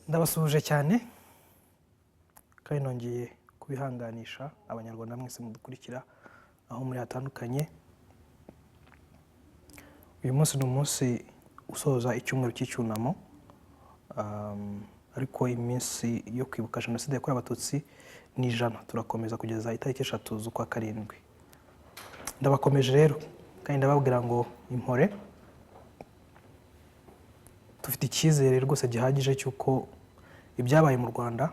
Ndabasuhuje cyane kandi nongeye kubihanganisha Abanyarwanda mwese mudukurikira aho muri hatandukanye. Uyu munsi ni umunsi usoza icyumweru cy'icyunamo, ariko iminsi yo kwibuka Jenoside yakorewe Abatutsi ni 100, turakomeza kugeza itariki 3 z'ukwa karindwi. Ndabakomeje rero kandi ndababwira ngo impore, dufite icyizere rwose gihagije cy'uko ibyabaye mu Rwanda,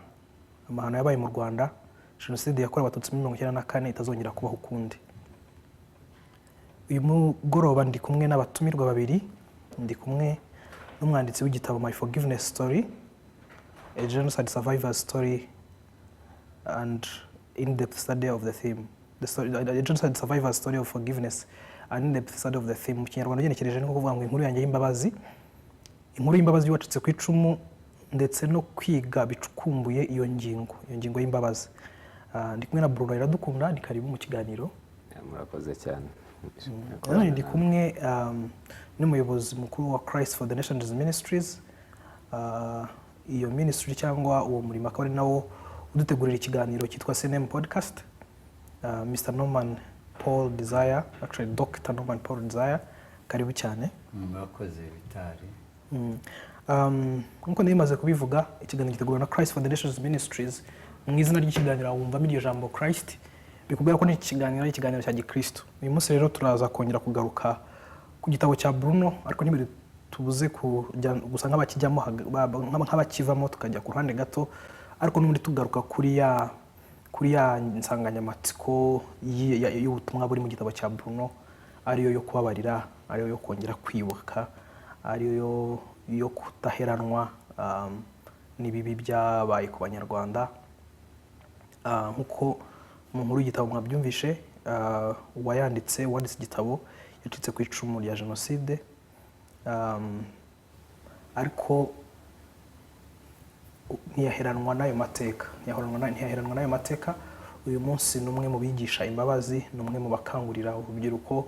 amahano yabaye mu Rwanda, Jenoside yakorewe Abatutsi muri 94 itazongera kubaho ukundi. Uyu mugoroba ndi kumwe n'abatumirwa babiri. Ndi kumwe n'umwanditsi w'igitabo "My Forgiveness Story: A Genocide Survivor's Story and In-Depth Study of the Theme", the story, a Genocide Survivor's Story of Forgiveness and In-Depth Study of the Theme. Mu Kinyarwanda ugenekereje ni nko kuvuga ngo inkuru yanjye y'imbabazi, inkuru y'imbabazi y'uwacitse ku icumu, ndetse no kwiga bicukumbuye iyo ngingo y'imbabazi. Ndi kumwe na Bruno Iradukunda. Ni karibu mu kiganiro. Murakoze cyane. Nanone ndi kumwe n'umuyobozi mukuru wa Christ for the Nations Ministries. Iyo ministry cyangwa uwo murimo akaba ari nawo udutegurira ikiganiro cyitwa CNM Podcast, Mr Norman Paul Desire, actually Dr Norman Paul Desire. Karibu cyane. Murakoze, Bitari. Nk'uko nari maze kubivuga, ikiganiro gitegurwa na Christ for the Nations Ministries. Mu izina ry'ikiganiro wumvamo iryo jambo Christ, bikubwira ko n'iki kiganiro ari ikiganiro cya gikristo. Uyu munsi rero turaza kongera kugaruka ku gitabo cya Bruno, ariko ntibiri tubuze kujya gusa nk'abakijyamo nk'abakivamo tukajya ku ruhande gato, ariko n'ubundi tugaruka kuri ya nsanganyamatsiko y'ubutumwa buri mu gitabo cya Bruno, ariyo yo kubabarira, ariyo yo kongera kwibuka, ariyo yo kudaheranwa n'ibibi byabaye ku Banyarwanda. Nk'uko mu nkuru y'igitabo mwabyumvishe, uwanditse igitabo yacitse ku icumu rya jenoside, ariko ntiyaheranwa n'ayo mateka, ntiyaheranwa n'ayo mateka. Uyu munsi ni umwe mu bigisha imbabazi, ni umwe mu bakangurira urubyiruko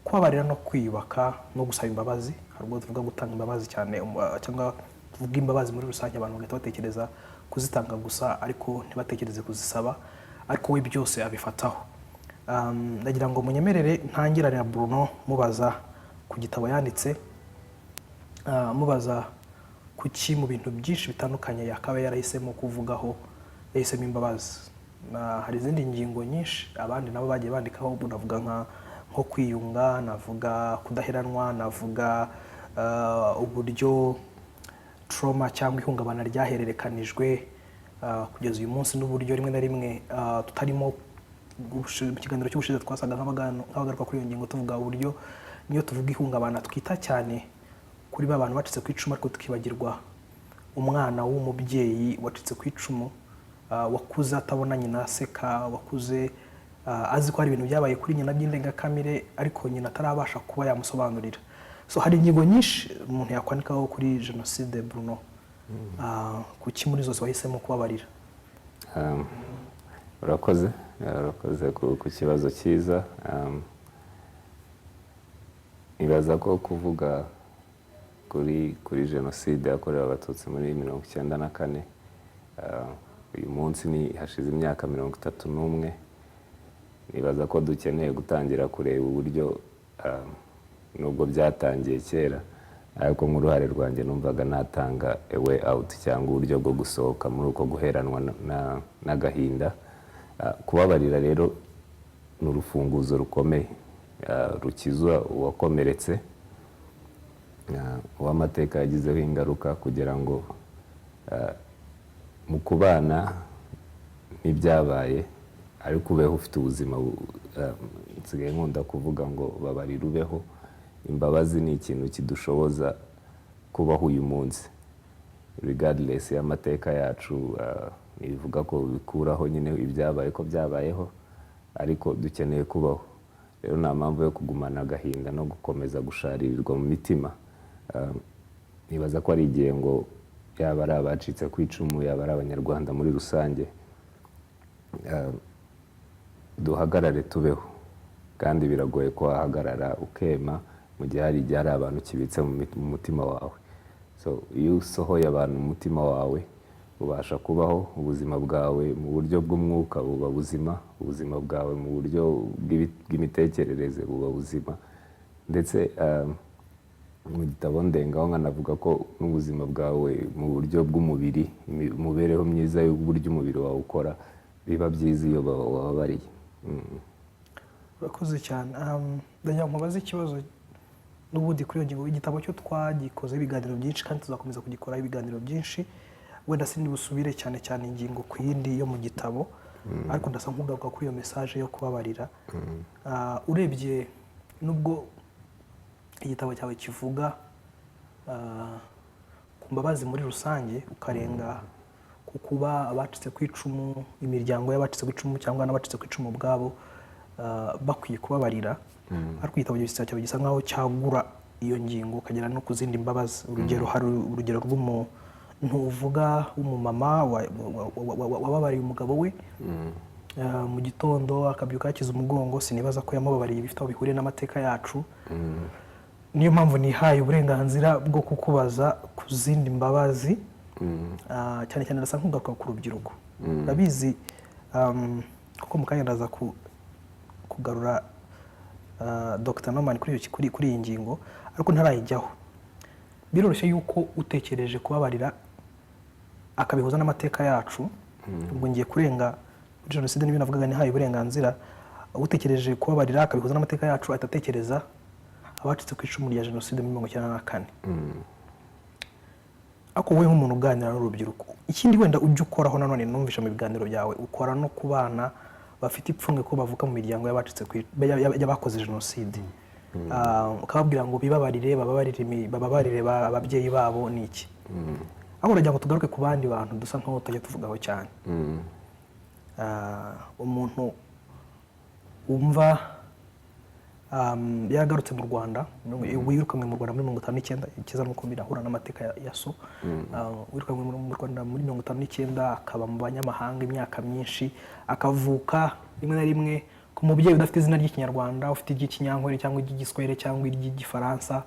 kubabarira no kwiyubaka no gusaba imbabazi. Hari ubwo tuvuga gutanga imbabazi cyane, cyangwa tuvuga imbabazi muri rusange, abantu bagahita batekereza kuzitanga gusa ariko ntibatekereze kuzisaba, ariko we byose abifataho. Ndagira ngo munyemerere ntangirane na Bruno, mubaza ku gitabo yanditse, mubaza kuki mu bintu byinshi bitandukanye yakaba yarahisemo kuvugaho, yahisemo imbabazi. Hari izindi ngingo nyinshi abandi nabo bagiye bandikaho, ubwo navuga nko kwiyunga, navuga kudaheranwa, navuga uburyo trauma cyangwa ihungabana ryahererekanijwe kugeza uyu munsi, n'uburyo rimwe na rimwe tutarimo mu kiganiro cy'ubushize twasaga nk'abagaruka kuri iyo ngingo, tuvuga uburyo niyo tuvuga ihungabana twita cyane kuri ba bantu bacitse ku icumu, ariko tukibagirwa umwana w'umubyeyi wacitse ku icumu, wakuze atabona nyina aseka, wakuze azi ko hari ibintu byabaye kuri nyina by'indengakamere, ariko nyina atarabasha kuba yamusobanurira. So hari ingingo nyinshi umuntu yakwandikaho kuri jenoside. Bruno, kuki muri zose wahisemo kubabarira? Urakoze ku kibazo cyiza. Nibaza ko kuvuga kuri Jenoside yakorewe Abatutsi muri 94, uyu munsi ni hashize imyaka 31. Nibaza ko dukeneye gutangira kureba uburyo, nubwo byatangiye kera, ariko nk'uruhare rwanjye numvaga natanga a way out cyangwa uburyo bwo gusohoka muri uko guheranwa n'agahinda. Kubabarira rero ni urufunguzo rukomeye, rukiza uwakomeretse, uw'amateka yagizeho ingaruka, kugira ngo mu kubana n'ibyabaye ariko ubeho ufite ubuzima. Nsigaye nkunda kuvuga ngo babarira ubeho. Imbabazi ni ikintu kidushoboza kubaho uyu munsi regardless y'amateka yacu. Ntibivuga ko bikuraho nyine ibyabaye ko byabayeho, ariko dukeneye kubaho. Rero nta mpamvu yo kugumana agahinda no gukomeza gusharirirwa mu mitima. Nibaza ko ari igihe ngo yaba ari abacitse ku icumu, yaba ari Abanyarwanda muri rusange, duhagarare tubeho. Kandi biragoye ko wahagarara ukema mu gihe hari igihe hari abantu kibitse mu mutima wawe. So iyo usohoye abantu umutima wawe, ubasha kubaho ubuzima bwawe mu buryo bw'umwuka buba buzima, ubuzima bwawe mu buryo bw'imitekerereze buba buzima. Ndetse mu gitabo ndengaho nkanavuga ko n'ubuzima bwawe mu buryo bw'umubiri, imibereho myiza y'uburyo umubiri wawe ukora, biba byiza iyo wababariye. Urakoze cyane. Ndagira ngo nkubaze ikibazo n'ubundi kuri iyo ngingo. Igitabo cyo twagikozeho ibiganiro byinshi kandi tuzakomeza kugikoraho ibiganiro byinshi. Wenda sindi busubire cyane cyane ingingo ku yindi yo mu gitabo, ariko ndasa nk'ugaruka kuri iyo message yo kubabarira. Urebye nubwo igitabo cyawe kivuga ku mbabazi muri rusange, ukarenga ku kuba abacitse ku icumu, imiryango y'abacitse ku icumu cyangwa n'abacitse ku icumu ubwabo bakwiye kubabarira, ariko igitabo cyawe gisa nkaho cyagura iyo ngingo ukagera no ku zindi mbabazi. Urugero, hari urugero rw'umuntu uvuga w'umumama wababariye umugabo we, mu gitondo akabyuka yakize umugongo. Sinibaza ko yamubabariye bifite aho bihuriye n'amateka yacu. Niyo mpamvu nihaye uburenganzira bwo kukubaza ku zindi mbabazi. Cyane cyane ndasa nk'ugaruka ku rubyiruko. Urabizi, kuko mu kanya ndaza kugarura Dr Norman kuri iyi ngingo, ariko ntarayijyaho, biroroshye yuko utekereje kubabarira akabihuza n'amateka yacu. Ubwo ngiye kurenga kuri jenoside n'ibyo navugaga nihaye uburenganzira. Utekereje kubabarira akabihuza n'amateka yacu ahita atekereza abacitse ku icumu rya jenoside muri 94. Ariko wowe nk'umuntu uganira n'urubyiruko, ikindi wenda ujya ukoraho nanone numvisha mu biganiro byawe, ukora no ku bana bafite ipfunwe ko bavuka mu miryango y'abacitse ku y'abakoze jenoside, ukababwira ngo bibabarire, bababarire ababyeyi babo. Ni iki? Ariko uragira ngo tugaruke ku bandi bantu dusa nkaho tutajya tuvugaho cyane. Umuntu wumva yaragarutse mu Rwanda, wirukanwe mu Rwanda muri 59, ikiza nuko birahura n'amateka ya so. Wirukanwe mu Rwanda muri 59, akaba mu banyamahanga imyaka myinshi, akavuka rimwe na rimwe ku mubyeyi udafite izina ry'Ikinyarwanda, ufite iry'Ikinyankore cyangwa iry'Igiswahili cyangwa iry'Igifaransa,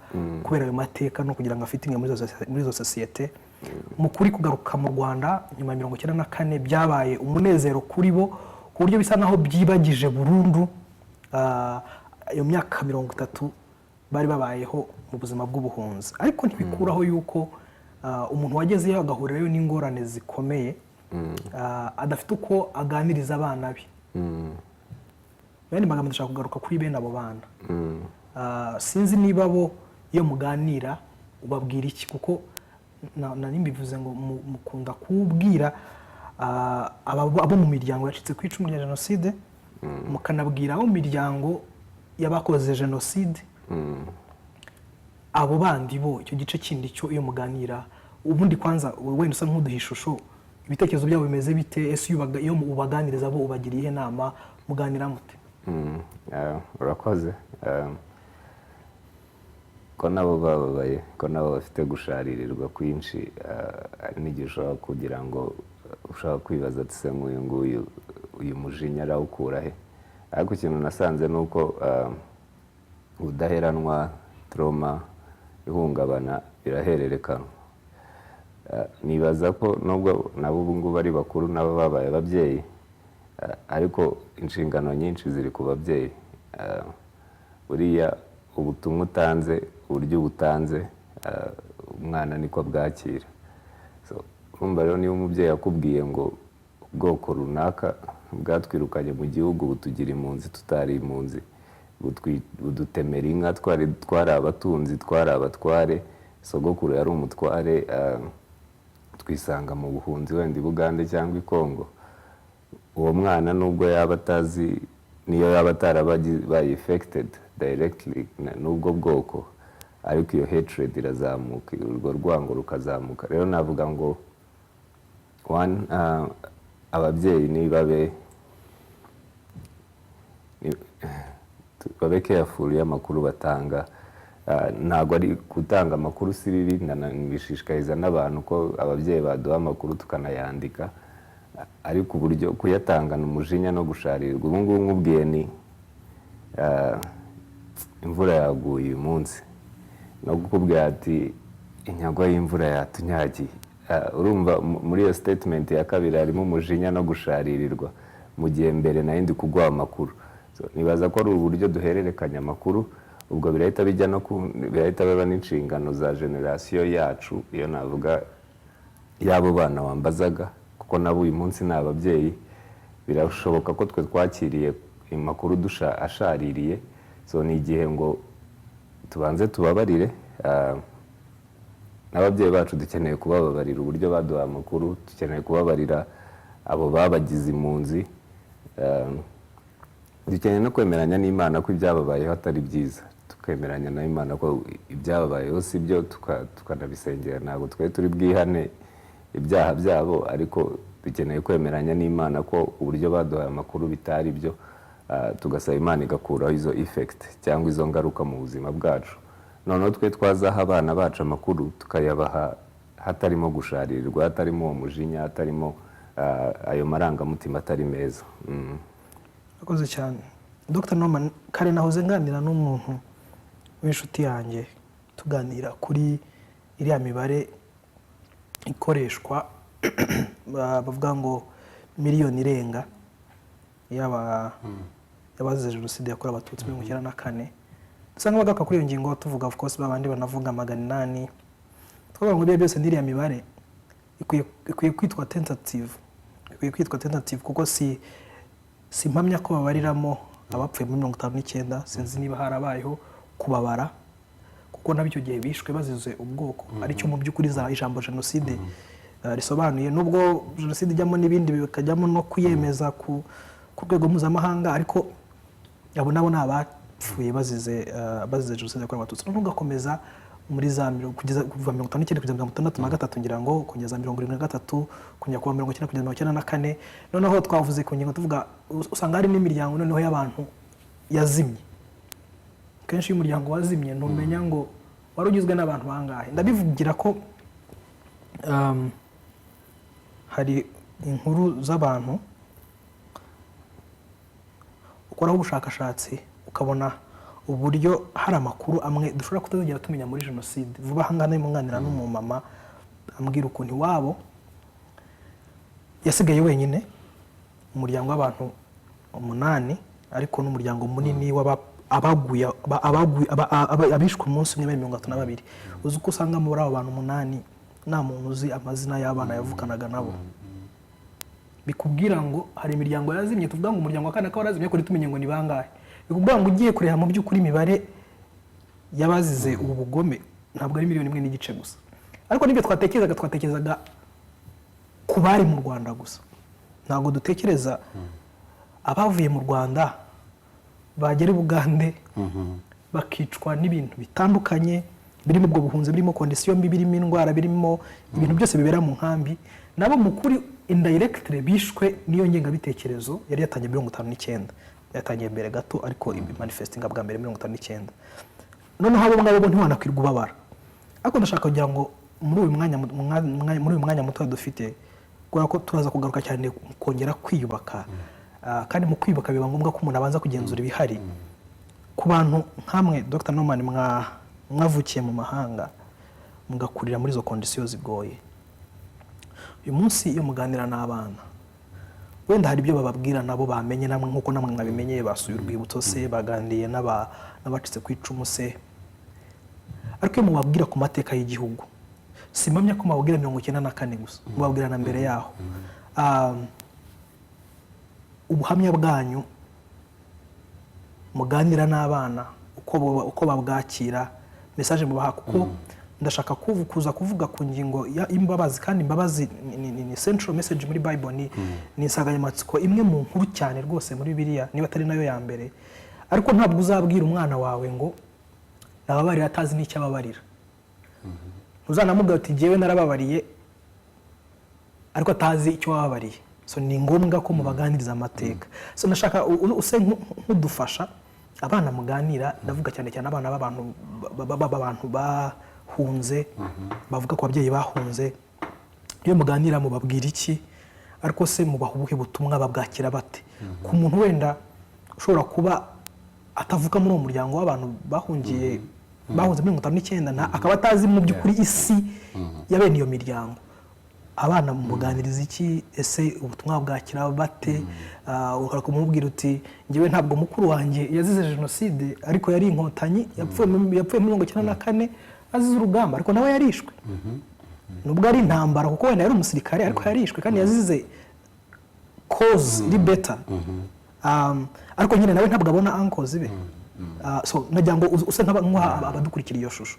kubera ayo mateka no kugira ngo afite imwe muri izo sosiyete. Mu kuri kugaruka mu Rwanda nyuma ya 94 byabaye umunezero kuri bo, ku buryo bisa naho byibagije burundu iyo myaka 30 bari babayeho mu buzima bw'ubuhunzi. Ariko ntibikuraho yuko umuntu wagezeyo agahurirayo n'ingorane zikomeye, adafite uko aganiriza abana be. Mu yandi magambo, ndashaka kugaruka kuri bene abo bana. Sinzi niba bo iyo muganira ubabwira iki, kuko nari mbivuze ngo mukunda kubwira abo mu miryango yacitse ku icumu rya jenoside, mukanabwira abo mu miryango y'abakoze jenoside. Abo bandi bo, icyo gice kindi cyo, iyo muganira ubundi kwanza wenda usa nk'uduha ishusho, ibitekerezo byabo bimeze bite? Ese iyo ubaganiriza bo ubagira iyihe nama? Muganira mute? Urakoze. Ko nabo bababaye, ko nabo bafite gusharirirwa kwinshi, hari n'igihe ushobora kugira ngo ushobora kwibaza ati: "Se nk'uyu nguyu uyu mujinya arawukura he?" Ariko ikintu nasanze ni uko ubudaheranwa, trauma, ihungabana birahererekanwa. Nibaza ko nubwo nabo ubu ngubu ari bakuru, nabo babaye ababyeyi, ariko inshingano nyinshi ziri ku babyeyi. Buriya ubutumwa utanze, uburyo ubutanze, umwana niko bwakira. So, urumva rero, niba umubyeyi akubwiye ngo ubwoko runaka bwatwirukanye mu gihugu, butugira impunzi tutari impunzi, budutemera inka twari twari abatunzi, twari abatware, sogokuru yari umutware, twisanga mu buhunzi wenda i Bugande cyangwa i Kongo, uwo mwana nubwo yaba atazi, niyo yaba atarabaye affected directly n'ubwo bwoko, ariko iyo hatred irazamuka, urwo rwango rukazamuka. Rero navuga ngo one, ababyeyi ni babe careful y'amakuru batanga. Ntabwo ari gutanga amakuru si bibi, nabishishikariza n'abantu ko ababyeyi baduha amakuru tukanayandika, ariko uburyo kuyatangana umujinya no gusharirwa. Ubu ngubu nkubwiye ni imvura yaguye uyu munsi, no kukubwira ati Inyagwa y'imvura yatunyagiye. Urumva muri iyo statement ya kabiri harimo umujinya no gusharirirwa, mu gihe mbere nari ndi kuguha amakuru. So, nibaza ko ari uburyo duhererekanya amakuru. Ubwo birahita bijya no ku birahita biba n'inshingano za generation yacu, iyo navuga y'abo bana wambazaga, kuko nabo uyu munsi ni ababyeyi. Birashoboka ko twe twakiriye amakuru dusha ashaririye. So ni igihe ngo tubanze tubabarire. N'ababyeyi bacu dukeneye kubababarira uburyo baduhaye amakuru, dukeneye kubabarira abo babagize impunzi. Dukeneye no kwemeranya n'Imana ko ibyababayeho atari byiza, tukemeranya n'Imana ko ibyababayeho si byo, tukanabisengera. Ntabwo twari turi bwihane ibyaha byabo, ariko dukeneye kwemeranya n'Imana ko uburyo baduhaye amakuru bitari byo, tugasaba Imana igakuraho izo effect cyangwa izo ngaruka mu buzima bwacu. Noneho twe twazaha abana bacu amakuru, tukayabaha hatarimo gusharirirwa, hatarimo uwo mujinya, hatarimo ayo marangamutima atari meza. Urakoze cyane, Dr Norman. Kare nahoze nganira n'umuntu w'inshuti yanjye, tuganira kuri iriya mibare ikoreshwa bavuga ngo miliyoni irenga y'abazize Jenoside yakorewe Abatutsi 94. Dusa nk'abagaruka kuri iyo ngingo, tuvuga, of course, babandi banavuga 800. Twavuga ngo ibyo byose n'iriya mibare ikwiye kwitwa tentative, ikwiye kwitwa tentative, kuko si mpamya ko babariramo abapfuye muri 59. Sinzi niba harabayeho kubabara, kuko nabo icyo gihe bishwe bazize ubwoko, aricyo mu by'ukuri za ijambo jenoside risobanuye, nubwo jenoside ijyamo n'ibindi, bikajyamo no kuyemeza ku rwego mpuzamahanga. Ariko abo nabo ni abapfuye bazize Jenoside yakorewe Abatutsi. Noneho ugakomeza muri za kugeza kuva 59 kugeza 63, ngira ngo kugeza 73, kongera kuva 90 kugeza 94. Noneho twavuze ku ngingo tuvuga, usanga hari n'imiryango noneho y'abantu yazimye. Kenshi iyo umuryango wazimye, ntumenya ngo wari ugizwe n'abantu bangahe. Ndabivugira ko hari inkuru z'abantu ukoraho ubushakashatsi, ukabona uburyo hari amakuru amwe dushobora kutazigera tumenya muri jenoside. Vuba aha ngaha narimo nganira n'umumama, ambwira ukuntu iwabo yasigaye wenyine, umuryango w'abantu umunani, ariko n'umuryango munini abaguye abishwe umunsi umwe bari 32. Uzi ko usanga muri abo bantu umunani nta muntu uzi amazina y'abana yavukanaga nabo? Bikubwira ngo hari imiryango yazimye. Tuvuga ngo umuryango wa kane akaba warazimye, ariko ntitumenye ngo ni bangahe. Bikubwira ngo ugiye kureba mu by'ukuri imibare y'abazize ubu bugome ntabwo ari miliyoni 1.5 gusa. Ariko n'ibyo twatekerezaga ku bari mu Rwanda gusa, ntabwo dutekereza abavuye mu Rwanda bagera i Bugande bakicwa n'ibintu bitandukanye, birimo ubwo buhunzi, birimo condition mbi, birimo indwara, birimo ibintu byose bibera mu nkambi. Nabo mu kuri indirectly bishwe n'iyo ngengabitekerezo yari yatangiye 59, yatangiye mbere gato, ariko manifestinga bwa mbere 59. Noneho abo ngabo bo ntiwanakwirwa ubabara. Ariko ndashaka kugira ngo muri uyu mwanya muto dufite, kubera ko turaza kugaruka cyane mu kongera kwiyubaka, kandi mu kwiyubaka biba ngombwa ko umuntu abanza kugenzura ibihari. Ku bantu nkamwe, Dr Norman, mwavukiye mu mahanga, mugakurira muri izo condition zigoye, uyu munsi iyo muganira n'abana, wenda hari ibyo bababwira nabo bamenye namwe nk'uko namwe mwabimenye, basuye urwibutso se, baganiriye n'abacitse ku icumu se, ariko iyo mubabwira ku mateka y'igihugu, simpamya ko mubabwira 94 gusa, mubabwira na mbere yaho. Ubuhamya bwanyu muganira n'abana, uko babwakira, message mubaha, kuko ndashaka kuza kuvuga ku ngingo y'imbabazi, kandi imbabazi ni central message muri Bible, ni insanganyamatsiko imwe mu nkuru cyane rwose muri Bibiliya, niba atari nayo ya mbere. Ariko ntabwo uzabwira umwana wawe ngo nababarira atazi n'icyo ababarira. Ntuzanamubwira uti: "Jyewe narababariye," ariko atazi icyo wababariye. So ni ngombwa ko mubaganiriza amateka. So ndashaka use nk'udufasha abana muganira, ndavuga cyane cyane abana b'abantu b'abantu bahunze, bavuga ku babyeyi bahunze. Iyo muganira mubabwira iki? Ariko se mubaha ubuhe butumwa? Babwakira bate? Ku muntu wenda ushobora kuba atavuka muri uwo muryango w'abantu bahungiye Bahunze muri 59, akaba atazi mu by'ukuri isi ya bene iyo miryango. Abana muganiriza iki? Ese ubutumwa bwakira bate? Ushobora kumubwira uti: "Njyewe ntabwo mukuru wanjye yazize jenoside, ariko yari Inkotanyi, yapfuye muri 94 azize urugamba, ariko nawe yarishwe, nubwo ari intambara, kuko wenda yari umusirikare, ariko yarishwe kandi yazize cause iri better." Ariko nyine nawe ntabwo abona uncles be. So nagira ngo use nk'uha abadukurikira iyo shusho.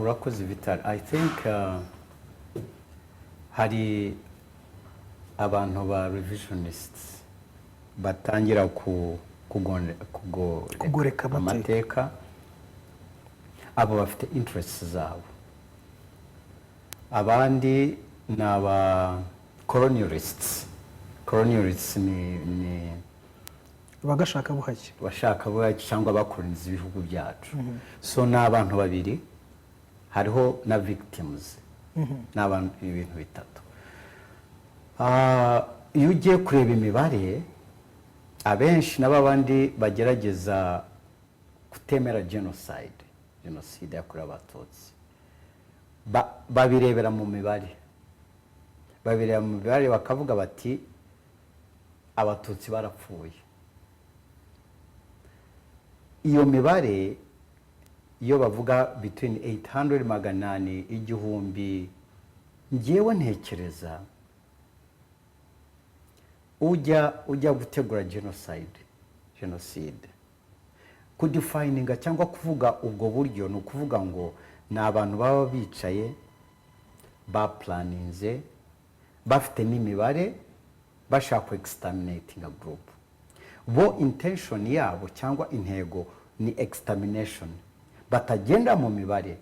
Urakoze Vital. I think hari abantu ba revisionists batangira kugoreka Kugoreka amateka. Amateka. Abo bafite interests zabo, abandi ni aba colonialists. Colonialists ni bagashaka buhake. Bashaka buhake cyangwa bakoloniza ibihugu byacu. So ni abantu babiri, hariho na victims, ni abantu, ibintu bitatu. Iyo ugiye kureba imibare, abenshi na babandi bagerageza kutemera genocide, jenoside yakorewe Abatutsi, babirebera mu mibare, babireba mu mibare bakavuga bati: "Abatutsi barapfuye." Iyo mibare iyo bavuga between 800, 800, 1000, ngewe ntekereza ujya gutegura genocide, kudefininga cyangwa kuvuga ubwo buryo, ni ukuvuga ngo ni abantu baba bicaye baplaninze, bafite n'imibare, bashaka ku exterminating a group. Bo intention yabo cyangwa intego ni extermination, batagenda mu mibare,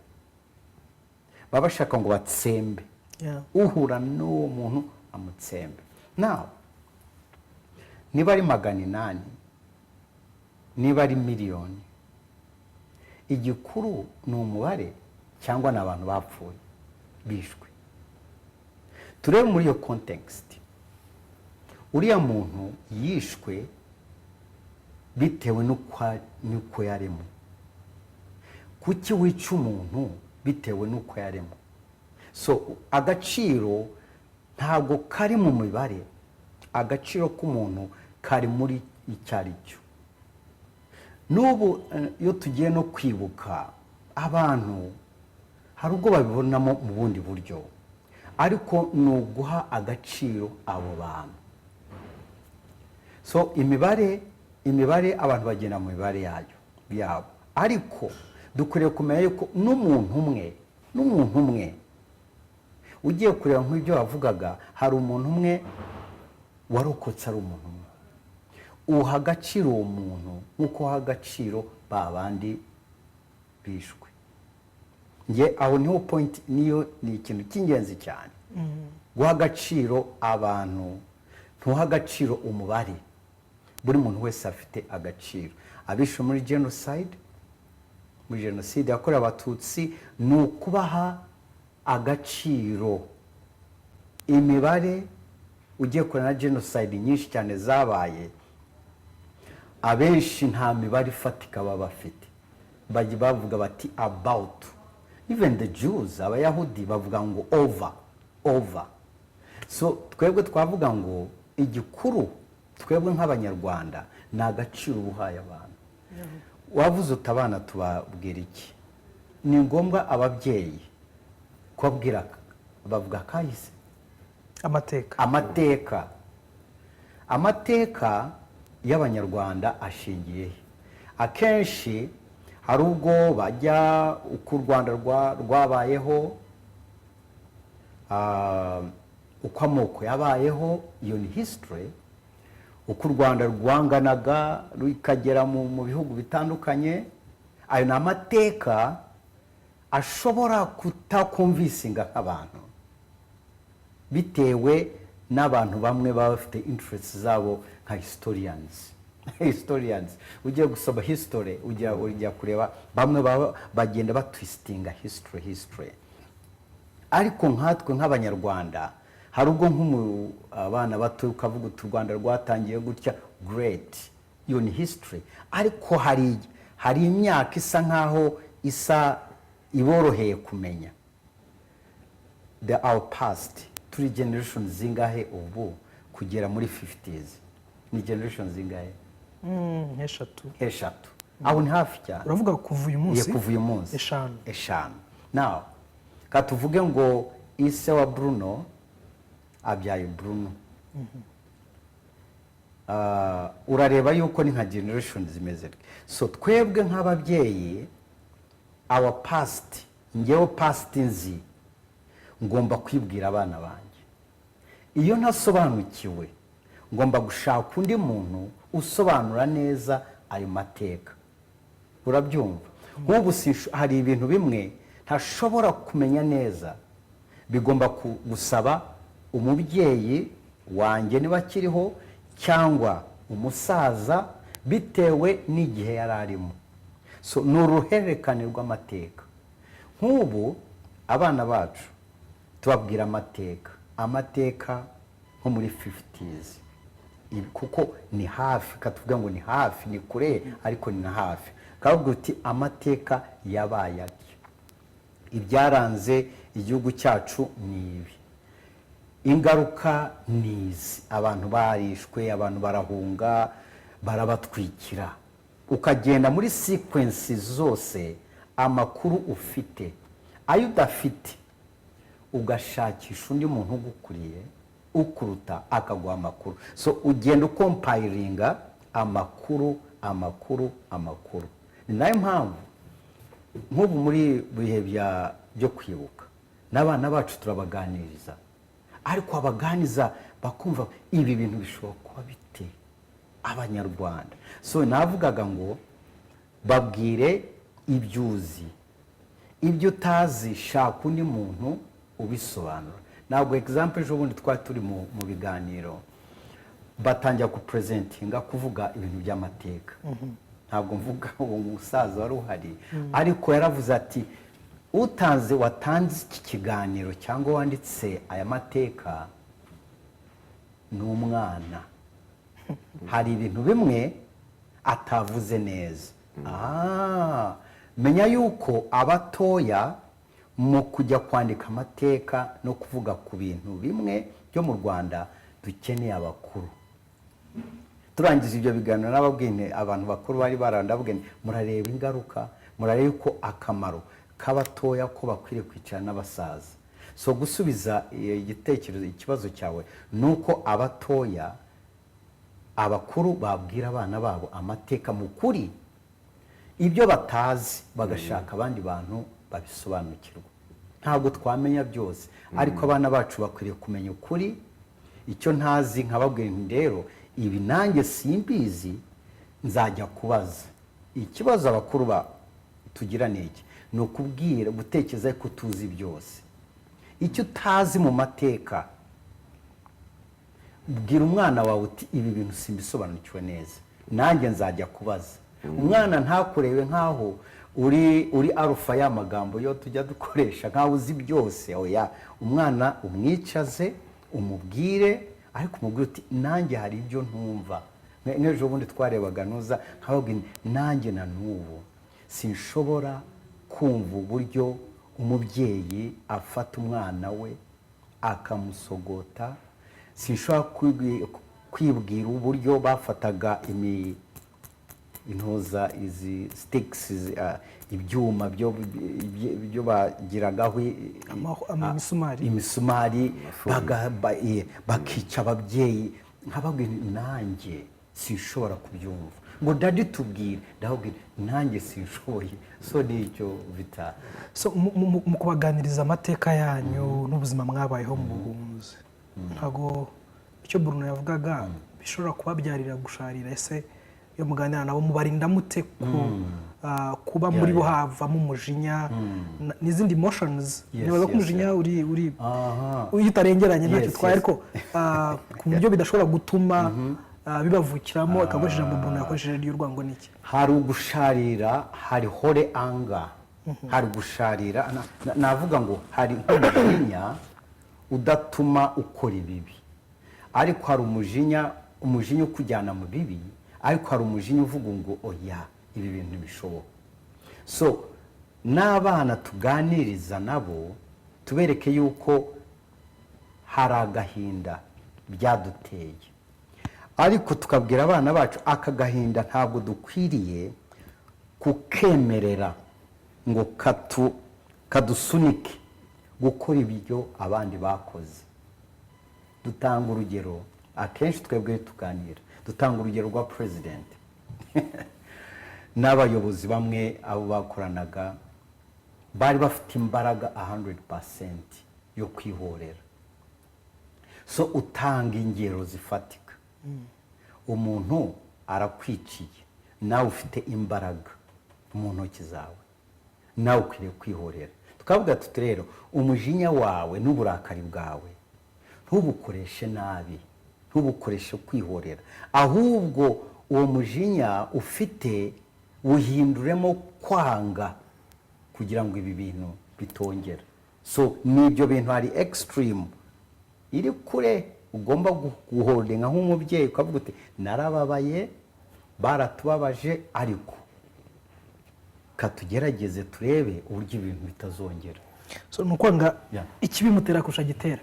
baba bashaka ngo batsembe uhura n'uwo muntu amutsembe. Now niba ari 800, niba ari miliyoni, igikuru ni umubare cyangwa ni abantu bapfuye, bishwe? Turebe muri iyo context, uriya muntu yishwe bitewe n'uko yaremwe. Kuki wica umuntu bitewe n'uko yaremwe? So agaciro ntabwo kari mu mibare, agaciro k'umuntu kari muri icyo ari cyo. N'ubu iyo tugiye no kwibuka abantu, hari ubwo babibonamo mu bundi buryo, ariko ni uguha agaciro abo bantu. So imibare, abantu bagenda mu mibare yabo, ariko dukwiriye kumenya yuko n'umuntu umwe ugiye kureba nk'ibyo wavugaga, hari umuntu umwe warokotse, ari umuntu umwe, uha agaciro uwo muntu nk'uko uha agaciro ba bandi bishwe. Nge aho niho point, niyo ni ikintu cy'ingenzi cyane, guha agaciro abantu, ntuha agaciro umubare. Buri muntu wese afite agaciro. Abishwe muri genocide, muri jenoside yakorewe Abatutsi, ni ukubaha agaciro. Imibare, ugiye kureba na genocide nyinshi cyane zabaye, abenshi nta mibare ifatika baba bafite, bajya bavuga bati about. Even the Jews, Abayahudi, bavuga ngo over over. So twebwe twavuga ngo igikuru twebwe nk'Abanyarwanda ni agaciro uba uhaye abantu. Wavuze uti: "Abana tubabwira iki?" Ni ngombwa ababyeyi kubabwira, bavuga kahise. Amateka. Amateka y'Abanyarwanda ashingiye he? Akenshi hari ubwo bajya uko u Rwanda rwabayeho, uko amoko yabayeho, iyo ni history, uko u Rwanda rwanganaga rukagera mu bihugu bitandukanye, ayo ni amateka ashobora kutaconvincinga nk'abantu, bitewe n'abantu bamwe baba bafite interests zabo nka historians. Historians, ugiye gusoma history, ujya kureba bamwe baba bagenda batwistinga history. Ariko nkatwe nk'Abanyarwanda, hari ubwo nk'umu abana bato ukavuga uti: "U Rwanda rwatangiye gutya." Great, iyo ni history, ariko hari Hari imyaka isa nkaho isa iboroheye kumenya the our past. Turi generation zingahe ubu kugera muri 50s? Ni generation zingahe? Nk'eshatu. Eshatu, aho ni hafi cyane. Uravuga kuva uyu munsi? Ye, kuva uyu munsi. Eshanu. Eshanu. Now ka tuvuge ngo ise wa Bruno abyaye Bruno. Urareba yuko ni nka generation zimeze. So twebwe nk'ababyeyi, our past, ngewe past nzi ngomba kwibwira abana banjye. Iyo ntasobanukiwe, ngomba gushaka undi muntu usobanura neza ayo mateka, urabyumva? Nk'ubu hari ibintu bimwe ntashobora kumenya neza, bigomba gusaba umubyeyi wanjye niba akiriho cyangwa umusaza, bitewe n'igihe yari arimo. So ni uruhererekane rw'amateka. Nk'ubu abana bacu tubabwira amateka nko muri 50s. Kuko ni hafi, katuvuga ngo ni hafi, ni kure ariko ni na hafi. Kavuga uti amateka yabaye atya, ibyaranze igihugu cyacu ni ibi, ingaruka ni izi, abantu barishwe, abantu barahunga, barabatwikira, ukagenda muri sequence zose, amakuru ufite, ayo udafite ugashakisha undi muntu ugukuriye, ukuruta, akaguha amakuru. So ugenda ucompilinga amakuru, amakuru, amakuru. Ni nayo mpamvu nk'ubu muri bihe byo kwibuka n'abana bacu turabaganiriza, ariko abaganiza bakumva ibi bintu bishobora kuba bite Abanyarwanda. So navugaga ngo babwire ibyo uzi, ibyo utazi shaka undi muntu ubisobanura. Ntabwo example, ejo bundi twari turi mu biganiro, batangira kupresentinga, kuvuga ibintu by'amateka. Ntabwo mvuga uwo musaza wari uhari, ariko yaravuze ati utanze, watanze iki kiganiro cyangwa wanditse aya mateka ni umwana, hari ibintu bimwe atavuze neza. Menya yuko abatoya mu kujya kwandika amateka no kuvuga ku bintu bimwe byo mu Rwanda dukeneye abakuru. Turangije ibyo biganiro n'ababwine, abantu bakuru bari barandabwene, murareba ingaruka, murareba ko akamaro k'abatoya ko bakwiriye kwicara n'abasaza. So gusubiza igitekerezo, ikibazo cyawe, ni uko abatoya, abakuru babwira abana babo amateka mu kuri, ibyo batazi bagashaka abandi bantu babisobanukirwa. Ntabwo twamenya byose, ariko abana bacu bakwiriye kumenya ukuri. Icyo ntazi nkababwira nti rero ibi nanjye simbizi, nzajya kubaza. Ikibazo abakuru ba tugira ni iki? Ni ukubwira, gutekereza ko tuzi byose. Icyo utazi mu mateka, bwira umwana wawe uti ibi bintu simbisobanukiwe neza, nanjye nzajya kubaza. Umwana ntakurebe nk'aho uri alpha, ya magambo yo tujya dukoresha, nk'aho uzi byose. Oya, umwana umwicaze, umubwire, ariko umubwire uti nanjye hari ibyo ntumva. Nk'ejo bundi twarebaga nuza, nkababwira nti, nanjye na n'ubu sinshobora kumva uburyo umubyeyi afata umwana we akamusogota. Sinshobora kwibwira uburyo bafataga intuza, izi sticks, ibyuma byo bagiragaho Imisumari. Imisumari, bakica ababyeyi. Nkababwira nti, nanjye sinshobora kubyumva. Ngo daddy tubwire, ndababwira nanjye sinshoboye. So nicyo bita. So mu kubaganiriza amateka yanyu n'ubuzima mwabayeho mu buhunzi, ntabwo icyo Bruno yavugaga bishobora kubabyarira gusharira? Ese iyo muganira nabo mubarinda mute ku kuba muri bo havamo umujinya n'izindi emotions? Nibaza ko umujinya uri iyo utarengeranye ntacyo utwaye, ariko ku buryo bidashobora gutuma bibavukiramo, akakoresha ijambo Bruno yakoresheje ry'urwango n'iki. Hari ugusharira, hari hore anga, hari gusharira. Navuga ngo hari nk'umujinya udatuma ukora ibibi, ariko hari umujinya ukujyana mu bibi, ariko hari umujinya uvuga ngo oya. Ibi bintu ntibishoboka. So n'abana tuganiriza nabo, tubereke yuko hari agahinda byaduteye, ariko tukabwira abana bacu aka gahinda ntabwo dukwiriye kukemerera ngo kadusunike gukora ibyo abandi bakoze. Dutanga urugero akenshi, twebwe tuganira dutanga urugero rwa president n'abayobozi bamwe, abo bakoranaga bari bafite imbaraga 100% yo kwihorera. So utanga ingero zifatika: umuntu arakwiciye, nawe ufite imbaraga mu ntoki zawe, nawe ukwiriye kwihorera. Tukavuga tuti: "Rero umujinya wawe n'uburakari bwawe ntubukoreshe nabi, ntubukoreshe kwihorera, ahubwo uwo mujinya ufite wuhinduremo kwanga kugira ngo ibi bintu bitongera." So ni ibyo bintu, hari extreme iri kure ugomba guholdinga nk'umubyeyi, ukavuga uti: "Narababaye, baratubabaje, ariko katugerageze turebe uburyo ibintu bitazongera." So ni ukwanga ikibimutera kurusha gitera.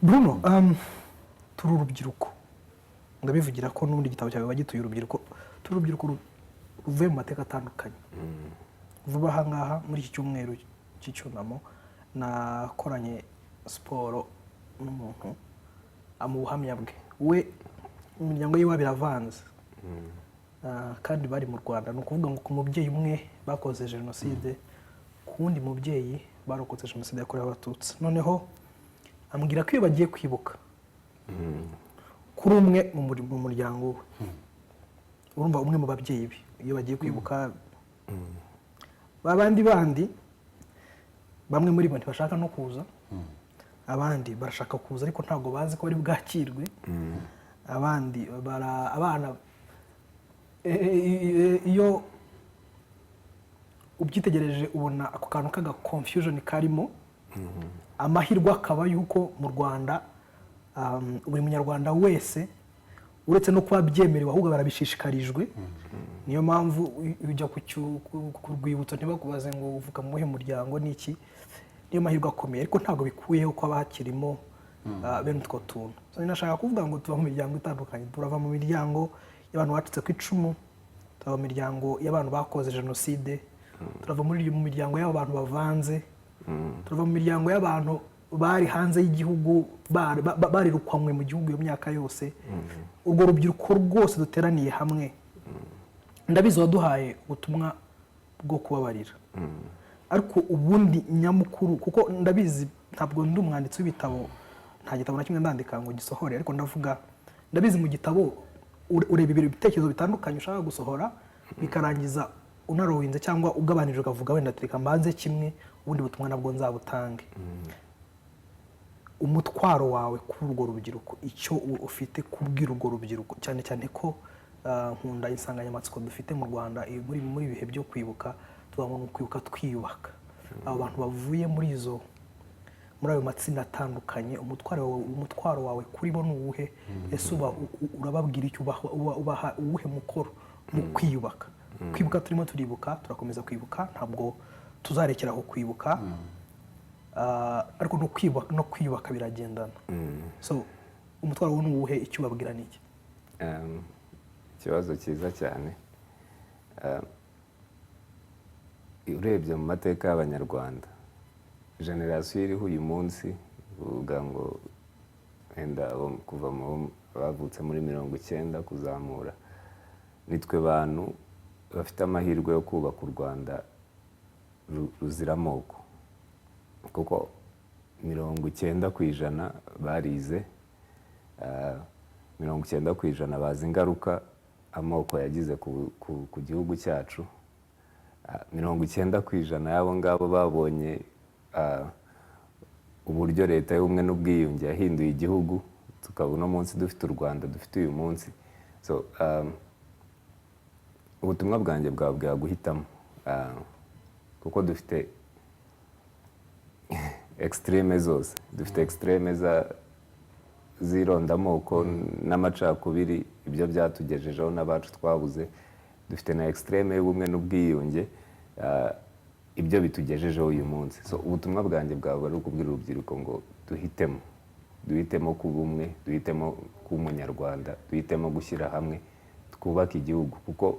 Bruno, turi urubyiruko, ndabivugira ko n'ubundi igitabo cyawe wagituye urubyiruko. Turi urubyiruko ruvuye mu mateka atandukanye. Vuba aha ngaha, muri iki cyumweru cy'icyunamo, nakoranye siporo n'umuntu mu buhamya bwe, we imiryango yiwe biravanze. Kandi bari mu Rwanda. Ni ukuvuga ngo ku mubyeyi umwe bakoze jenoside, ku wundi mubyeyi barokotse jenoside yakorewe Abatutsi. Noneho ambwira ko iyo bagiye kwibuka kuri umwe mu muryango we, urumva umwe mu babyeyi be, iyo bagiye kwibuka, ba bandi bandi, bamwe muri bo ntibashaka no kuza, abandi barashaka kuza ariko ntabwo bazi ko bari bwakirwe, abandi abana iyo ubyitegereje ubona ako kantu k'aga confusion karimo. Amahirwe akaba yuko mu Rwanda buri Munyarwanda wese, uretse no kuba byemerewe, ahubwo barabishishikarijwe. Niyo mpamvu ujya ku rwibutso ntibakubaze ngo uvuka mu muhe muryango n'iki. Niyo mahirwe akomeye, ariko ntabwo bikuyeho ko haba hakirimo bene utwo tuntu. So, nashaka kuvuga ngo tuva mu miryango itandukanye: turava mu miryango y'abantu bacitse ku icumu, turava mu miryango y'abantu bakoze jenoside, turava mu miryango y'abantu bavanze, turava mu miryango y'abantu bari hanze y'igihugu, barirukanywe mu gihugu iyo myaka yose. Urwo rubyiruko rwose duteraniye hamwe, ndabizi waduhaye ubutumwa bwo kubabarira, ariko ubundi nyamukuru, kuko ndabizi ntabwo ndi umwanditsi w'ibitabo, nta gitabo na kimwe ndandika ngo gisohore, ariko ndavuga ndabizi mu gitabo ureba ibintu, ibitekerezo bitandukanye ushaka gusohora, bikarangiza unarowinze cyangwa ugabanije, ukavuga wenda reka mbanze kimwe, ubundi butumwa nabwo nzabutange. Umutwaro wawe kuri urwo rubyiruko, icyo ufite kubwira urwo rubyiruko, cyane cyane ko nkunda insanganyamatsiko dufite mu Rwanda muri ibihe byo kwibuka, tuvuga ngo ni ukwibuka twiyubaka. Abo bantu bavuye muri ayo matsinda atandukanye, umutwaro wawe kuri bo ni uwuhe? Ese uba urababwira icyo, ubaha uwuhe mukoro mu kwiyubaka? Kwibuka turimo turibuka, turakomeza kwibuka, ntabwo tuzarekera aho kwibuka. Ariko no kwiyubaka biragendana. So umutwaro wo ni uwuhe? Icyo ubabwira ni iki? Ikibazo cyiza cyane. Urebye mu mateka y'Abanyarwanda, generasiyo iriho uyu munsi, uvuga ngo wenda abo kuva mu bavutse muri 90 kuzamura, nitwe bantu bafite amahirwe yo kubaka u Rwanda ruzira amoko, kuko 90% barize, 90% bazi ingaruka amoko yagize ku gihugu cyacu. 90% y'abo ngabo babonye uburyo Leta y'Ubumwe n'Ubwiyunge yahinduye igihugu, tukaba uno munsi dufite u Rwanda dufite uyu munsi. So, ubutumwa bwanjye bwabwira guhitamo, kuko dufite extreme zose. Dufite extreme z'irondamoko n'amacakubiri, ibyo byatugejejeho n'abacu twabuze. Dufite na extreme y'ubumwe n'ubwiyunge, ibyo bitugejejeho uyu munsi. So ubutumwa bwanjye bwaba ari ukubwira urubyiruko ngo duhitemo, duhitemo kuba umwe, duhitemo kuba Umunyarwanda, duhitemo gushyira hamwe twubake igihugu, kuko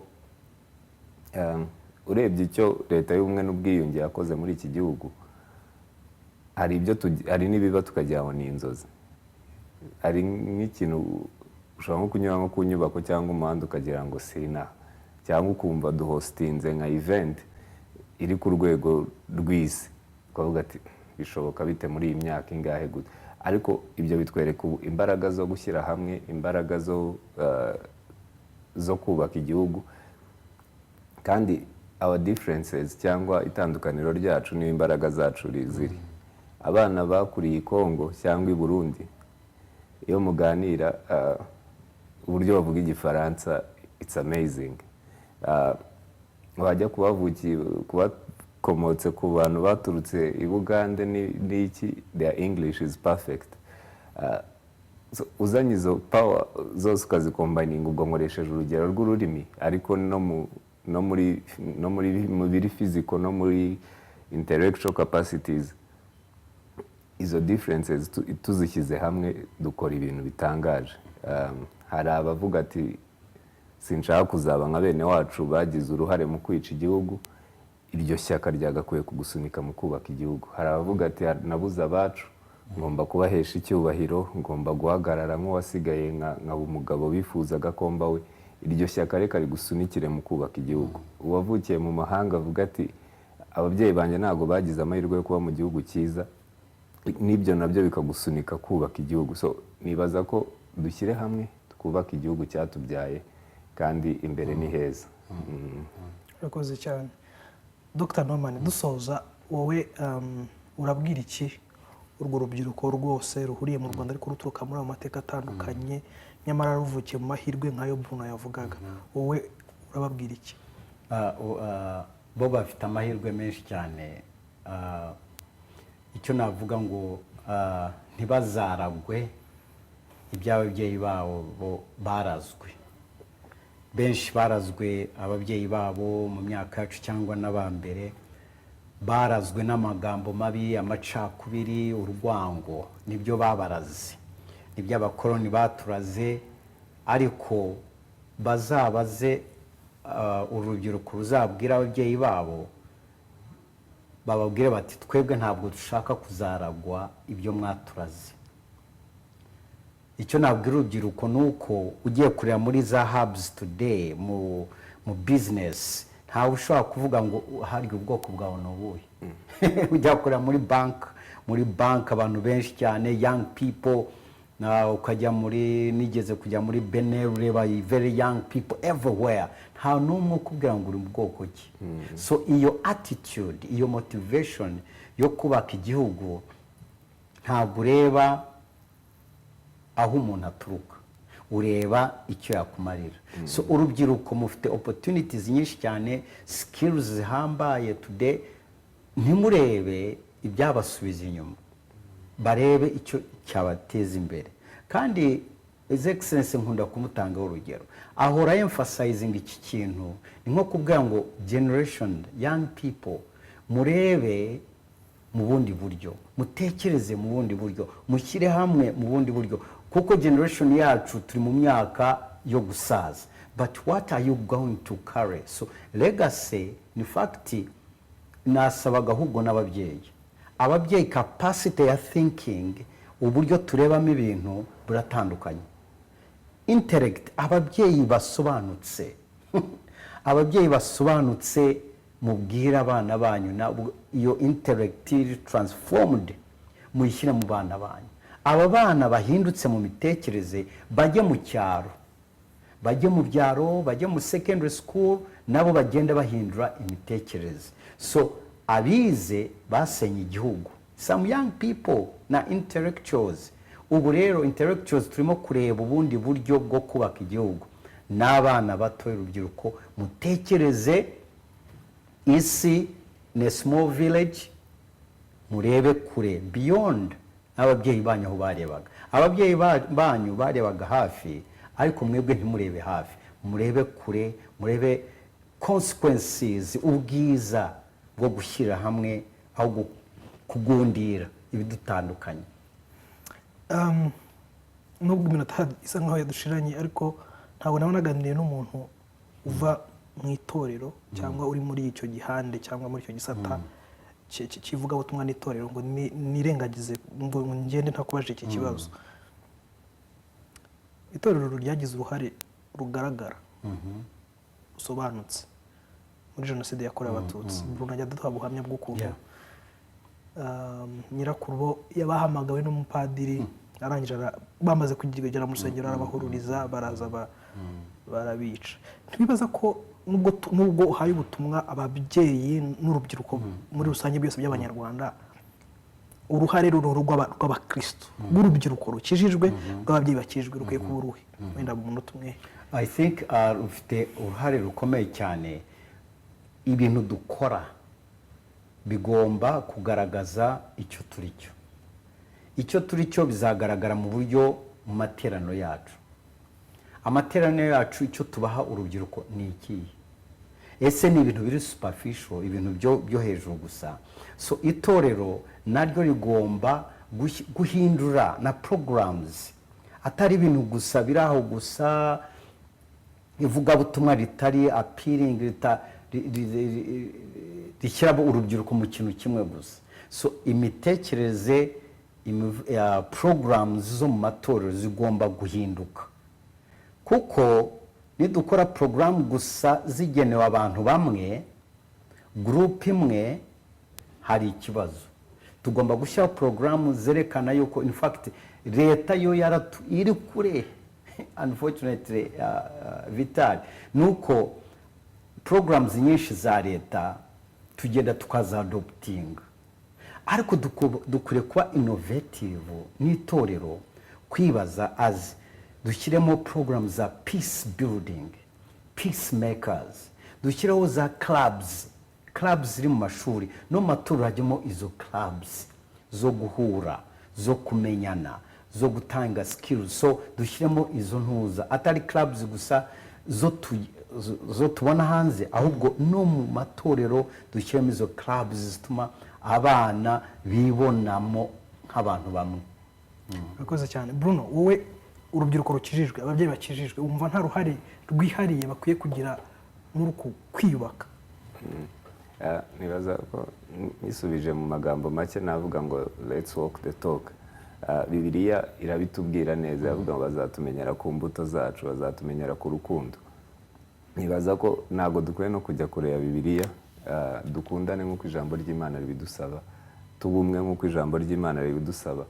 urebye icyo leta y'ubumwe n'ubwiyunge yakoze muri iki gihugu, hari ibyo hari n'ibiba tukagira ngo ni inzozi. Hari nk'ikintu ushobora nko kunyura nko ku nyubako cyangwa umuhanda ukagira ngo sina, cyangwa ukumva duhostinze nka event iri ku rwego rw'isi, ukavuga ati: "Bishoboka bite muri iyi myaka ingahe gute?" Ariko ibyo bitwereka ubu imbaraga zo gushyira hamwe, imbaraga zo kubaka igihugu. Kandi our differences cyangwa itandukaniro ryacu niyo imbaraga zacu ziri. Abana bakuriye i Congo cyangwa i Burundi, iyo muganira, uburyo bavuga Igifaransa, it's amazing. Wajya kubavukiye, kubakomotse ku bantu baturutse i Bugande n'iki, their English is perfect. So, uzanye izo power zose ukazicombininga, ubwo nkoresheje urugero rw'ururimi, ariko no muri mu biri physical no muri intellectual capacities, izo differences tuzishyize hamwe dukora ibintu bitangaje. Hari abavuga ati: "Sinshaka kuzaba nka bene wacu bagize uruhare mu kwica igihugu." Iryo shyaka ryagakwiye kugusunika mu kubaka igihugu. Hari abavuga ati: "Nabuze abacu, ngomba kubahesha icyubahiro, ngomba guhagarara nk'uwasigaye nkaba umugabo bifuzaga ko mba we." Iryo shyaka reka rigusunikire mu kubaka igihugu. Uwavukiye mu mahanga avuga ati: "Ababyeyi banjye ntabwo bagize amahirwe yo kuba mu gihugu cyiza." N'ibyo nabyo bikagusunika kubaka igihugu. So nibaza ko dushyire hamwe twubake igihugu cyatubyaye, kandi imbere ni heza. Urakoze cyane, Dr Norman. Dusoza, wowe urabwira iki urwo rubyiruko rwose ruhuriye mu Rwanda ariko ruturuka muri ayo mateka atandukanye, nyamara ruvukiye mu mahirwe nk'ayo Bruno yavugaga? Wowe urababwira iki? Bo bafite amahirwe menshi cyane. Icyo navuga ngo ntibazaragwe iby'ababyeyi babo bo barazwe. Benshi barazwe ababyeyi babo mu myaka yacu cyangwa n'abambere, barazwe n'amagambo mabi, amacakubiri, urwango, nibyo babaraze, nibyo abakoloni baturaze. Ariko bazabaze, urubyiruko ruzabwira ababyeyi babo, bababwire bati: "Twebwe ntabwo dushaka kuzaragwa ibyo mwaturaze." Icyo nabwira urubyiruko ni uko ugiye kureba muri za hubs today mu business, ntawe ushobora kuvuga ngo harya ubwoko bwawe ni ubuhe. Ujya kureba muri bank, abantu benshi cyane, young people, na ukajya muri, nigeze kujya muri BNR, ureba very young people everywhere, nta n'umwe ukubwira ngo uri mu bwoko ki. So iyo attitude, iyo motivation yo kubaka igihugu, ntabwo ureba aho umuntu aturuka, ureba icyo yakumarira. So urubyiruko mufite opportunities nyinshi cyane, skills zihambaye today. Ntimurebe ibyabasubiza inyuma, barebe icyo cyabateza imbere. Kandi His Excellence nkunda kumutangaho urugero, ahora emphasizing iki kintu. Ni nko kubwira ngo generation, young people, murebe mu bundi buryo, mutekereze mu bundi buryo, mushyire hamwe mu bundi buryo, kuko generation yacu turi mu myaka yo gusaza, but what are you going to carry? So legacy, in fact, nasabaga ahubwo n'ababyeyi, ababyeyi capacity ya thinking, uburyo turebamo ibintu buratandukanye, intellect. Ababyeyi basobanutse, ababyeyi basobanutse, mubwire abana banyu iyo intellect transformed muyishyire mu bana banyu. Aba bana bahindutse mu mitekerereze bajye mu cyaro, bajye mu byaro, bajye mu secondary school, nabo bagenda bahindura imitekerereze. So abize basenye igihugu, some young people na intellectuals. Ubu rero intellectuals turimo kureba ubundi buryo bwo kubaka igihugu. N'abana bato, urubyiruko, mutekereze isi ni small village, murebe kure beyond n'ababyeyi banyu aho barebaga. Ababyeyi banyu barebaga hafi, ariko mwebwe ntimurebe hafi, murebe kure, murebe. Consequences, ubwiza bwo gushyira hamwe aho kugundira ibidutandukanye. Nubwo iminota isa nkaho yadushiranye, ariko ntabwo naba naganiriye n'umuntu uva mu itorero cyangwa uri muri icyo gihande cyangwa muri icyo gisata cy'ivugabutumwa n'itorero ngo nirengagize ngo ngende ntakubaje iki kibazo. Itorero ryagize uruhare rugaragara, rusobanutse muri Jenoside yakorewe Abatutsi. Bruno ajya aduha ubuhamya bw'ukuntu nyirakuru bo yabahamagawe n'umupadiri, arangije bamaze kugera mu rusengero arabahururiza, baraza barabica. Ntibibaza ko nubwo uhaye ubutumwa ababyeyi n'urubyiruko muri rusange byose by'Abanyarwanda, uruhare ruru rw'abakristo, rw'urubyiruko rukijijwe, rw'ababyeyi bakijijwe, rukwiye kuba uruhe? Wenda mu munota umwe. I think rufite uruhare rukomeye cyane. Ibintu dukora bigomba kugaragaza icyo turi cyo. Icyo turi cyo bizagaragara mu buryo mu materaniro yacu. Amateraniro yacu, icyo tubaha urubyiruko ni ikihe? Ese ni ibintu biri superficial, ibintu byo hejuru gusa? So itorero naryo rigomba guhindura na programs, atari ibintu gusa biri aho gusa, ivugabutumwa ritari appealing, rishyira urubyiruko mu kintu kimwe gusa. So imitekerereze ya programs zo mu matorero zigomba guhinduka, kuko nidukora porogaramu gusa zigenewe abantu bamwe, groupe imwe, hari ikibazo. Tugomba gushyiraho porogaramu zerekana yuko in fact leta yo yaratu iri kure. Unfortunately, Vital, ni uko porogaramu nyinshi za leta tugenda tukazadoptinga, ariko dukwiriye kuba innovative n'itorero, kwibaza azi dushyiremo porogaramu za peace building, peace makers, dushyireho za clubs, clubs ziri mu mashuri no mu matorero, hajyamo izo clubs zo guhura, zo kumenyana, zo gutanga skills. So dushyiremo izo ntuza, atari clubs gusa zo tubona hanze, ahubwo no mu matorero dushyiremo izo clubs zituma abana bibonamo nk'abantu bamwe. Urakoze cyane, Bruno. Wowe, urubyiruko rukijijwe, ababyeyi bakijijwe, wumva nta ruhare rwihariye bakwiye kugira muri uku kwiyubaka? Nibaza ko nisubije mu magambo make navuga ngo "Let's walk the talk." Bibiliya irabitubwira neza, iravuga ngo bazatumenyera ku mbuto zacu, bazatumenyera ku rukundo. Nibaza ko ntabwo dukwiye no kujya kureba Bibiliya. Dukundane nk'uko ijambo ry'Imana ribidusaba, tube umwe nk'uko ijambo ry'Imana ribidusaba,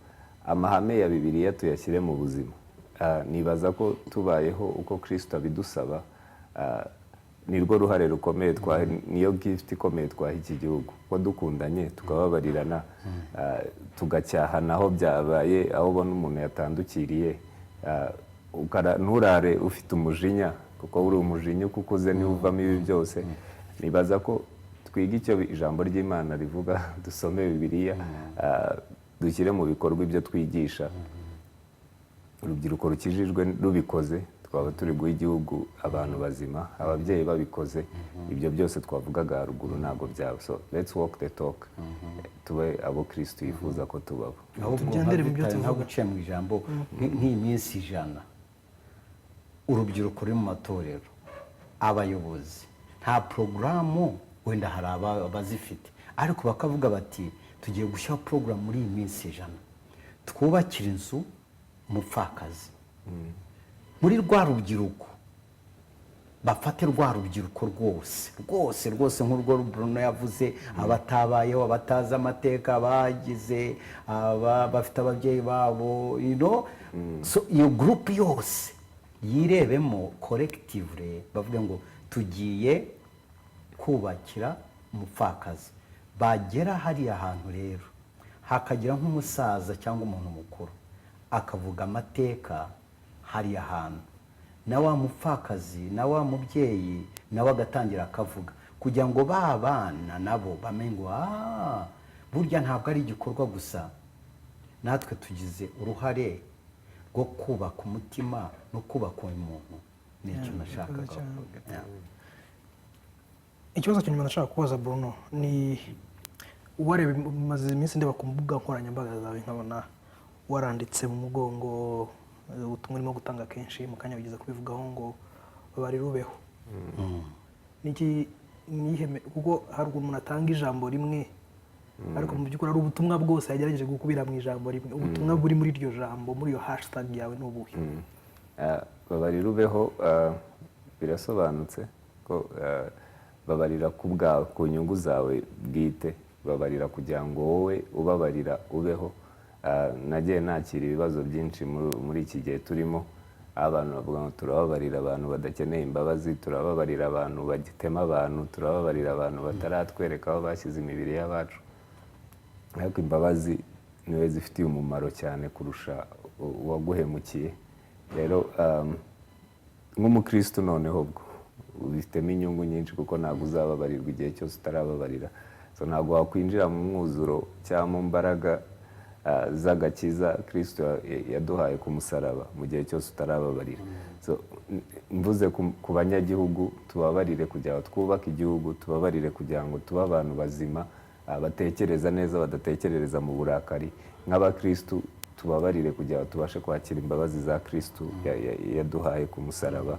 amahame ya Bibiliya tuyashyire mu buzima. Nibaza ko tubayeho uko Kirisito abidusaba, nirwo ruhare rukomeye niyo gift ikomeye twaha iki gihugu, ko dukundanye, tukababarirana, tugacyahana aho byabaye, aho ubona umuntu yatandukiriye, nturare ufite umujinya, kuko uri umujinya uko ukuze niwo uvamo ibi byose. Nibaza ko twiga icyo ijambo ry'Imana rivuga, dusome Bibiliya, dushyire mu bikorwa ibyo twigisha. Urubyiruko rukijijwe rubikoze, twaba turi guha igihugu abantu bazima. Ababyeyi babikoze, ibyo byose twavugaga haruguru ntabwo byaba. So let's walk the talk, tube abo Kristo yifuza ko tubabo. Ahubwo Tugendere mu byo nka tuvuga. Ntaguciye mu ijambo, nk'iyi minsi 100, urubyiruko ruri mu matorero, abayobozi, nta porogaramu, wenda hari abazifite, ariko bakavuga bati tugiye gushyiraho porogaramu muri iyi minsi 100, twubakire inzu umupfakazi muri rwa rubyiruko, bafate rwa rubyiruko rwose rwose rwose, nk'urwo Bruno yavuze, abatabayeho, abatazi amateka bagize, aba bafite ababyeyi babo. So iyo groupe yose yirebemo collectively, bavuge ngo tugiye kubakira umupfakazi. Bagera hariya hantu rero, hakagira nk'umusaza cyangwa umuntu mukuru akavuga amateka hariya hantu, na wa mupfakazi na wa mubyeyi nawe agatangira akavuga, kugira ngo ba bana nabo bamenye ngo "Ah, burya ntabwo ari igikorwa gusa, natwe tugize uruhare rwo kubaka umutima no kubaka uyu muntu." Ni icyo nashakaga Murakoze cyane. kuvuga. Yeah. Ikibazo cya nyuma ndashaka kubaza Bruno ni wareba, maze iminsi ndeba ku mbuga nkoranyambaga zawe, nkabona waranditse mu mugongo ubutumwa urimo gutanga kenshi, mu kanya wigeze kubivugaho, ngo "Babarira ubeho". Niki nihe kuko hari ukuntu umuntu atanga ijambo rimwe, ariko mu by'ukuri ari ubutumwa bwose yagerageje gukubira mu ijambo rimwe. Ubutumwa buri muri iryo jambo, muri iyo hashtag yawe, ni ubuhe? "Babarira ubeho" birasobanutse ko babarira ku bwawe, ku nyungu zawe bwite. Babarira kugira ngo wowe ubabarira ubeho. Nagiye nakira ibibazo byinshi muri iki gihe turimo, aho abantu bavuga ngo turababarira abantu badakeneye imbabazi, turababarira abantu bagitema abantu, turababarira abantu bataratwereka aho bashyize imibiri y'abacu. Ariko imbabazi niwe zifitiye umumaro cyane kurusha uwaguhemukiye. Rero nk'umukristo noneho bwo ubifitemo inyungu nyinshi, kuko ntabwo uzababarirwa igihe cyose utarababarira. So ntabwo wakwinjira mu mwuzuro cyangwa mu mbaraga z'agakiza Kristo yaduhaye ku musaraba mu gihe cyose utarababarira. So mvuze ku banyagihugu, tubabarire kugira ngo twubake igihugu, tubabarire kugira ngo tube abantu bazima, batekereza neza, badatekerereza mu burakari. Nk'abakristu, tubabarire kugira ngo tubashe kwakira imbabazi za Kristu yaduhaye ku musaraba.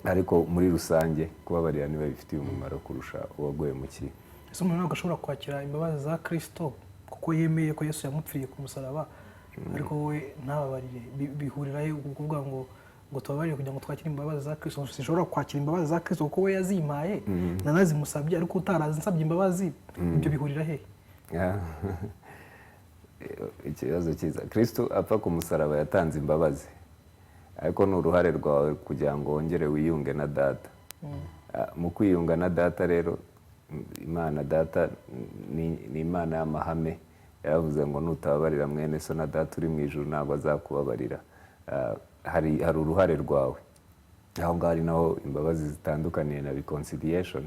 Ariko muri rusange kubabarira niba bifitiye umumaro kurusha uwaguhemukiye. Ese umuntu ntabwo ashobora kwakira imbabazi za Kirisito kuko yemeye ko Yesu yamupfiriye ku musaraba, ariko wowe ntababarire? Bihurira he kuvuga ngo tubabarire kugira ngo twakire imbabazi za Kirisito? Sinshobora kwakira imbabazi za Kirisito kuko we yazimpaye, nanazimusabye, ariko utarazinsabye imbabazi, ibyo bihurira he? Ikibazo cyiza. Kristo apfa ku musaraba yatanze imbabazi, ariko ni uruhare rwawe kugira ngo wongere wiyunge na Data. Mu kwiyunga na Data rero, Imana Data ni Imana y'amahame. Yaravuze ngo nutababarira mwene so, na Data uri mu ijuru ntabwo azakubabarira. Hari uruhare rwawe aho ngaho, ari naho imbabazi zitandukaniye na reconciliation.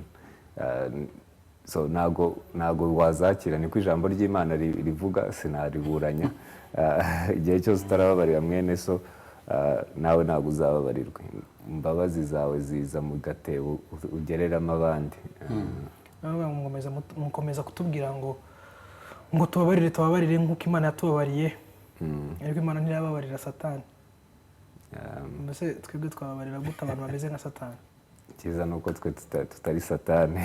So ntabwo wazakira, niko ijambo ry'Imana rivuga, sinariburanya. Igihe cyose utarababarira mwene so, nawe ntabwo uzababarirwa. Imbabazi zawe ziza mu gatebo ugereramo abandi. Baravuga ngo mukomeza kutubwira ngo tubabarire, tubabarire nk'uko Imana yatubabariye, ariko Imana ntirababarira Satani. Mbese twebwe twababarira gute abantu bameze nka Satani? Icyiza ni uko twe tutari Satani.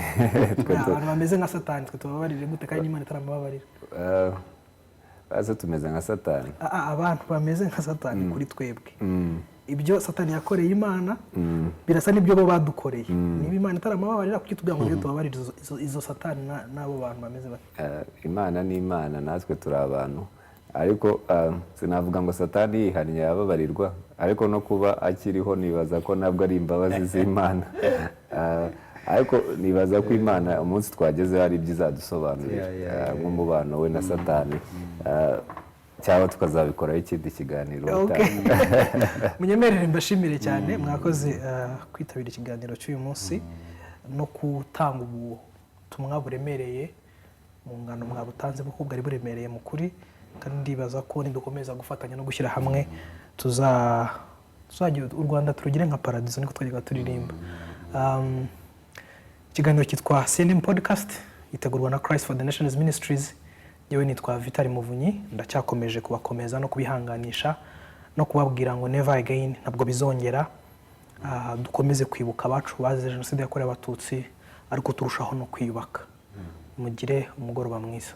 Twe Abantu bameze nka Satani, twe tubabarire gute kandi Imana itaramubabarira? Baze tumeze nka Satani? Abantu bameze nka Satani kuri twebwe, ibyo Satani yakoreye Imana birasa n'ibyo bo badukoreye. Niba Imana itaramubabarira, kuki tubwira ngo tujye tubabarire izo Satani n'abo bantu bameze bate? Imana ni Imana, natwe turi abantu. Ariko sinavuga ngo Satani yihannye yababarirwa, ariko no kuba akiriho nibaza ko nabwo ari imbabazi z'Imana. Ariko nibaza ko Imana umunsi twagezeho hari ibyo izadusobanurira nk'umubano we na Satani, cyangwa tukazabikoraho ikindi kiganiro ubutaha. Munyemerere mbashimire cyane, mwakoze kwitabira ikiganiro cy'uyu munsi no gutanga ubutumwa buremereye mu ngano mwabutanze, kuko bwari buremereye mu kuri. Kandi ndibaza ko nidukomeza gufatanya no gushyira hamwe, tuzagira u Rwanda turugire nka paradizo, niko twajyaga turirimba. Ikiganiro cyitwa CNM Podcast, gitegurwa na Christ for the Nations Ministries. Yewe, nitwa Vitali Muvunyi. Ndacyakomeje kubakomeza no kubihanganisha no kubabwira ngo never again, ntabwo bizongera. Dukomeze kwibuka abacu bazize Jenoside yakorewe Abatutsi, ariko turushaho no kwiyubaka. Mugire umugoroba mwiza.